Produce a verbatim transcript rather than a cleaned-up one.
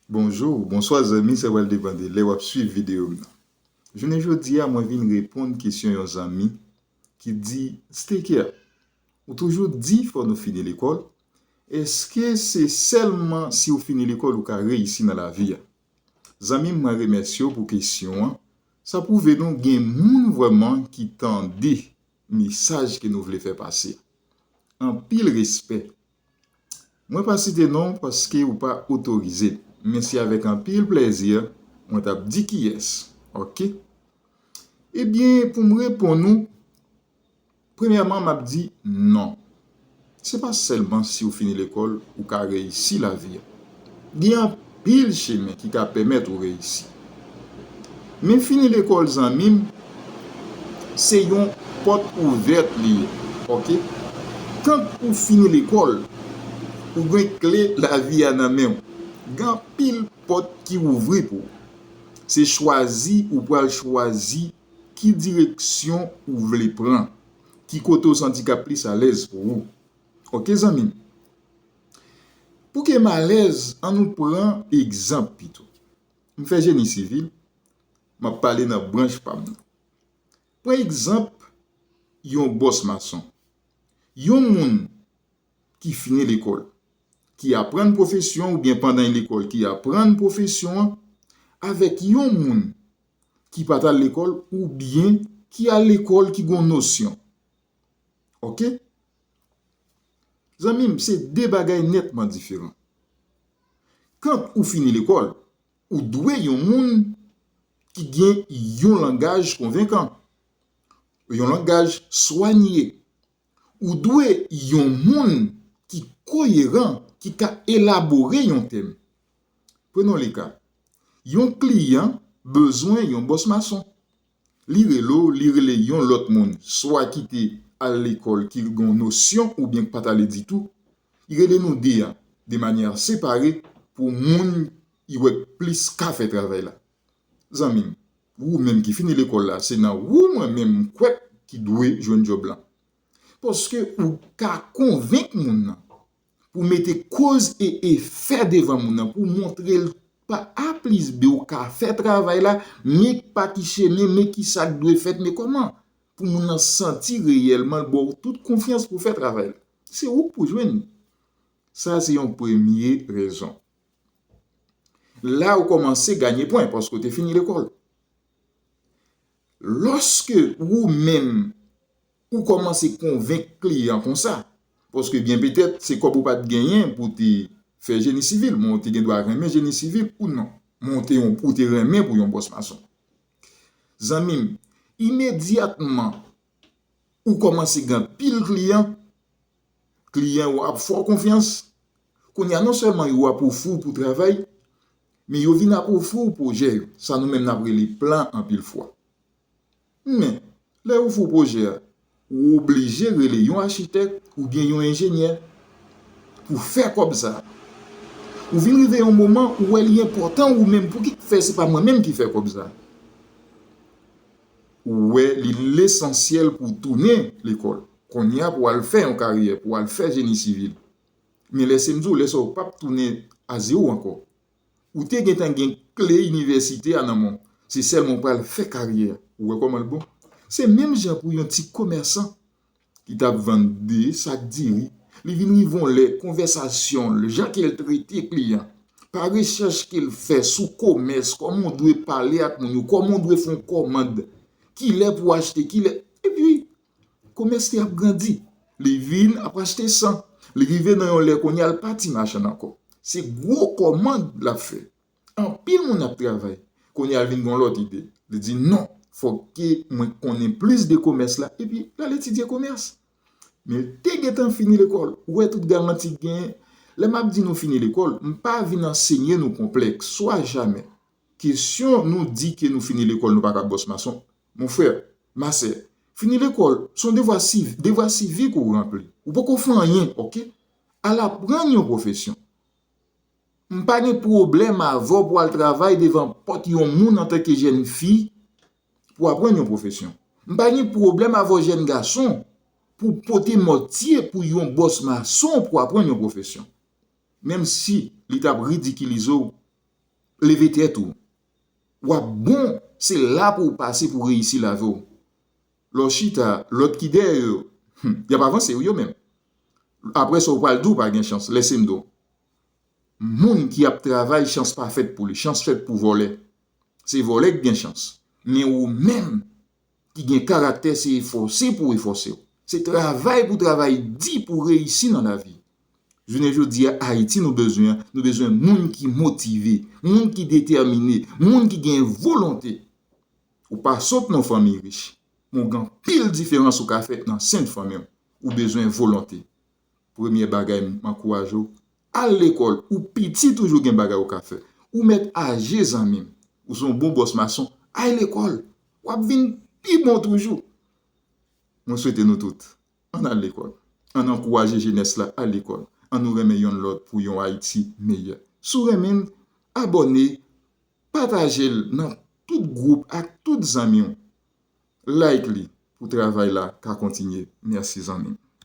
Bonjou, bonswa zanmi, sa pral depann de lè w ap swiv videyo m nan. Jounen jodi a, mwen vin reponn kesyon yon zanmi ki di, Staker, ou toujou di fò nou fini lekòl, èske se sèlman si w fini lekòl ou ka reyisi nan lavi a? Zanmi m, mwen remèsye w pou kesyon an. Sa pwouve nou gen moun vrèman ki tande mesaj ke nou vle fè pase. Anpil respè. Mwen pa site non w paske ou pa otorize m, men se avèk anpil plèzi mwen t ap di kiyès. Oke? Ebyen, pou m reponn ou, premyèman, m ap di non. Se pa sèlman si w fini lekòl ou ka reyisi lavi a. Gen anpil chemen ki ka pèmèt ou reyisi. Men fini lekòl, zanmi m, se yon pòt ouvèt li ye, oke? Tank ou fini lekòl, ou gen kle lavi a nan men w. Gen anpil pòt ki ouvri pou ou. Se chwazi ou pral chwazi ki direksyon ou vle pran, ki kote w santi k ap plis alèz pou ou. Oke, zanmi m? Pou ke m alèz, ann nou pran egzanp pito. M fè jeni sivil, m ap pale nan branch pa m nan. Pran egzanp yon bòs mason. Yon moun ki fini lekòl, ki aprann pwofesyon oubyen pandan l lekòl ki aprann pwofesyon an, avèk yon moun ki pa t al lekòl oubyen ki al lekòl ki gen yon nosyon. Oke? Zanmi m, se de bagay nètman diferan. Kan ou fini lekòl, ou dwe yon moun ki gen yon langaj konvenkan, yon langaj swanye. Ou dwe yon moun ki koyeran, ki ka elabore yon tèm. Prenons le cas. Yon kliyan bezwen yon bòs mason. Li rele w, li rele yon lòt moun, swa ki te al lekòl, ki gen yon nosyon oubyen ki pa t ale ditou. Li rele nou de a, de manyè separe, pou moun ki wè k plis ka fè travay la. Zanmi m, ou menm ki fini lekòl la, se nan ou mwen menm m kwè ki dwe jwenn djòb lan. Paske ou ka konvenk moun nan pou mete koz e efè devan moun nan, pou montre l pa A plis B ou ka fè travay la, men pa ki chemen, men ki sa k dwe fèt, men kòman, pou moun nan santi reyèlman l ba w tout konfyans pou fè travay la. Se ou k pou jwenn li. Sa se yon premye rezon. La ou kòmanse ganye pwen paske w te fini lekòl. Lòske ou menm ou kòmanse konvenk kliyan konsa, paske byen petèt se kòb ou pa t genyen pou w te fè jeni sivil, men w te gen dwa renmen jeni sivil ou non, men w te, ou te renmen pou yon bòs mason. Zanmi m, imedyatman ou kòmanse gen anpil kliyan, kliyan yo ap fè w konfyans. Kounye a, non sèlman yo ap ofri w pou travay, men yo vin ap ofri w pwojè yo, sa nou menm n ap rele plan anpil fwa. Men, lè yo ofri w pwojè a, ou oblije rele yon achitèk oubyen yon enjenyè pou fè kòb sa a. Ou vin rive yon moman, ou wè li enpòtan ou menm, pouki k fè se pa mwen menm ki fè kòb sa a? Ou wè li lesansyèl pou w tounen lekòl. Kounye a pou w al fè yon karyè, pou w al fè jeni sivil. Men lèse m di w, lè sa a ou p ap tounen a zewo ankò. Ou te gentan gen kle inivèsite a nan men w. Se sèlman w pral fè karyè a. Ou wè kòman l bon? Se menm jan pou yon ti komèsan ki t ap vann de sak diri. Li vin rive yon lè, konvèsasyon l, jan ke l trete kliyan, pa rechèch ke l fè sou komès, kòman w dwe pale ak moun yo, kòman w dwe fè yon kòmand, kilè pou w achte, kilè. Epi, komès li ap grandi. Li vin ap achte san. Li rive nan yon lè kounye a l pa ti machann ankò. Se gwo kòmand l ap fè. Anpil moun ap travay. Kounye a l vin gen yon lòt ide. Li di, "Non, fòk ke mwen konnen plis de komès la." Epi, l al etidye komès. Men l te gentan fini lekòl. Ou wè tout galanti k genyen. Lè m ap di nou fini lekòl, m pa vin ansenye nou konplèks, swa jamè. Kesyon nou di ke nou fini lekòl, nou pa ka bòs mason. Mon frè, ma sè, fini lekòl, se yon devwa siv-, devwa sivik ou ranpli. Ou poko fè anyen, oke? Al aprann yon pwofesyon. M pa gen pwoblèm avè w pou al travay devan pòt yon moun antanke jèn fi pou aprann yon pwofesyon. M pa gen pwoblèm avè w jèn gason pou pote mòtye pou yon bòs mason pou aprann yon pwofesyon. Menm si li t ap ridikilize w, Leve tèt ou. W ap bon, se la pou w pase pou reyisi lavi w. Lè w chita, lòt ki dèyè yo, hmm, y ap avanse wi yo menm. Apre sa, w pral di w pa gen chans, lèse m di w. Moun ki ap travay, chans pa fèt pou li, chans fèt pou vòlè. Se vòlè k gen chans. Men ou menm ki gen karaktè, se efòse pou efòse w. Se travay pou travay di pou reyisi nan lavi. Jounen jodi a, Ayiti nou bezwen, nou bezwen moun ki motive, moun ki detèmine, moun ki gen volonte. Ou pa sot nan fanmi rich, men w gen anpil diferans ou ka fè nan sen fanmi w. Ou bezwen volonte. Premye bagay, m ankouraje w, al lekòl. Ou piti, toujou gen bagay ou ka fè. Ou mèt aje, zanmi m. Ou se yon bon bòs mason, al lekòl. W ap vin pi bon toujou. Mwen swete nou tout, ann al lekòl. Ann ankouraje jenès la al lekòl. Ann nou renmen yonn lòt pou yon Ayiti meyè. Si w renmen m, abòne, pataje l nan tout gwoup ak tout zanmi w. Like li pou travay la ka kontinye. Mèsi, zanmi m.